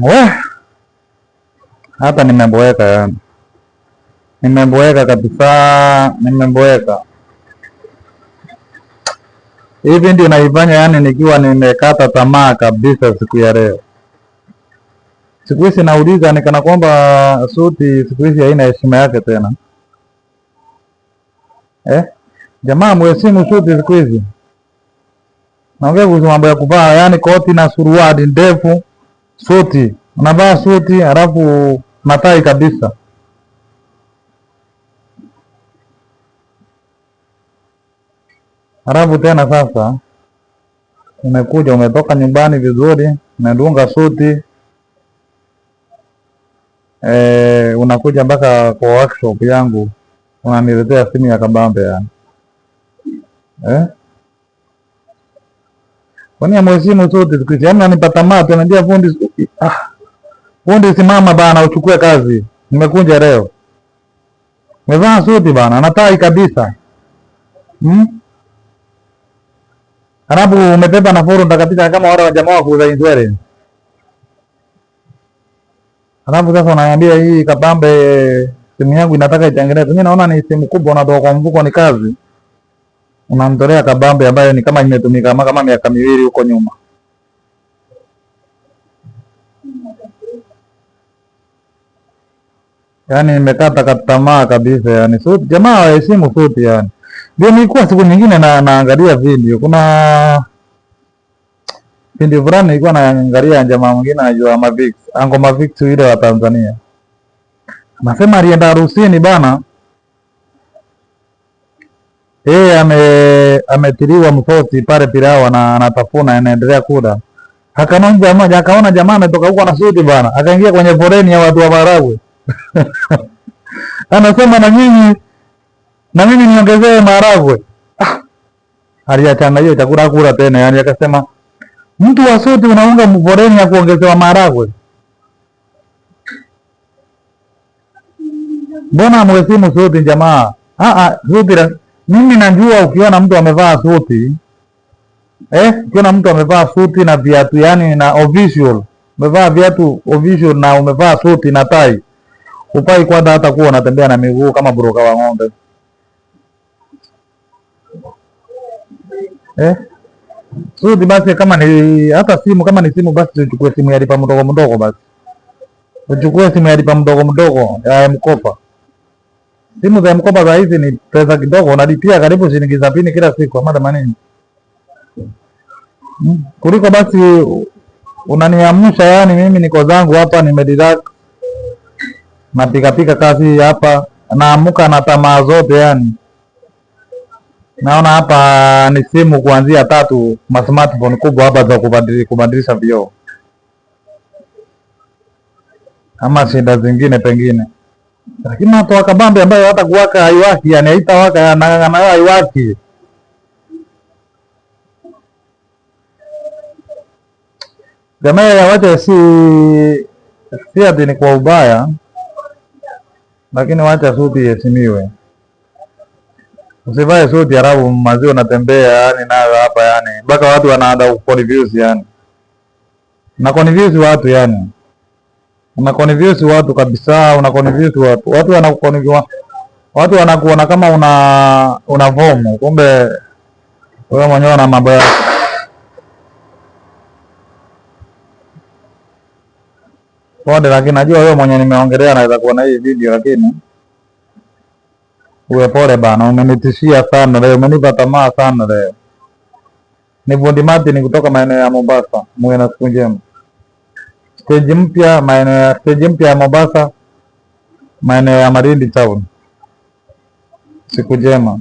We, hata nimeboeka yani, nimeboeka kabisa, nimeboeka. Hivi ndio naifanya yani, nikiwa nimekata tamaa kabisa siku ya leo. Siku hizi nauliza nikana kwamba suti siku hizi haina heshima yake tena eh? Jamaa mheshimu suti siku hizi. Naongea kuhusu mambo ya kuvaa, yani koti na suruali ndefu, suti, unavaa suti halafu na tai kabisa. Halafu tena sasa umekuja umetoka nyumbani vizuri, umedunga suti unakuja mpaka kwa workshop yangu unaniletea simu ya kabambe yani eh? Kwani amheshimu suti siku hizi? Yaani unanipa tamaa tu, unaniambia fundi, ah, fundi simama bana uchukue kazi, nimekunja leo. Umevaa suti bana na tai kabisa hmm? Halafu umebeba na furunda kabisa kama wale wajamaa wa kuuza insurance. Halafu sasa unaniambia hii kabambe simu yangu inataka itengenezwe. Mimi naona ni simu kubwa unatoka kwa mfuko ni kazi. Unamtolea kabambe ambayo ni kama imetumika kama miaka miwili huko nyuma. Yaani nimekata tamaa kabisa yani. Suti jamaa waheshimu suti yani. Ndio nilikuwa siku nyingine na naangalia video. Kuna pindi fulani nilikuwa naangalia jamaa mwingine anajua Mavix, Ango Mavix yule wa Tanzania. Anasema alienda harusini bana. Yeye ametiliwa msosi pale pilau na anatafuna anaendelea kula. Akaona jamaa, akaona jamaa ametoka huko na suti bana. Akaingia kwenye foleni ya watu wa maharagwe. Anasema na nyinyi na mimi niongezee maharagwe. Ah, aliachana hiyo chakula kula tena yani, akasema mtu wa suti unaunga foleni ya kuongezewa maharagwe. Mbona mheshimu suti jamaa? Ah ah, suti mimi najua ukiona mtu amevaa suti ukiona mtu amevaa suti na viatu yani na official, umevaa viatu official na umevaa suti na tai, upai kwanza hata kuwa unatembea na miguu kama buroka wa ng'ombe. Eh? Suti basi kama ni hata simu, kama ni simu basi uchukue simu ya lipa mdogo mdogo basi. Uchukue simu ya lipa mdogo mdogo ya M-Kopa. Simu za M-Kopa za hizi ni pesa kidogo, unalipia karibu shilingi 70 kila siku ama 80. Kuliko basi unaniamsha yani, mimi niko zangu hapa nimerelax, napika pika kazi hapa, naamuka na tamaa zote yani. Naona hapa ni simu kuanzia 3 ma smartphone kubwa hapa za kubadilisha vioo. Ama shida zingine pengine. Lakini watu kabambe ambayo hata kuwaka haiwaki, yani haitawaka na haiwaki. Jamaa ya wacha si ati ni kwa ubaya, lakini wacha suti iheshimiwe. Usivae suti halafu maziwa unatembea yani nayo hapa yani mpaka watu wanaanza kuconfuse yani. Na confuse watu yani. Una confuse watu kabisa, una confuse watu. Watu wanakuconfuse. Watu wanakuona kama una vomu, kumbe wewe mwenyewe una mambo yako. Pole, lakini najua wewe mwenye nimeongelea naweza kuona hii video, lakini uwe pole bana, umenitishia sana leo, umenipa tamaa sana leo. Ni Fundi Martin kutoka maeneo ya Mombasa. Muwe na siku njema. Stage mpya maeneo ya stage mpya ya Mombasa, maeneo ya Malindi town. Siku njema.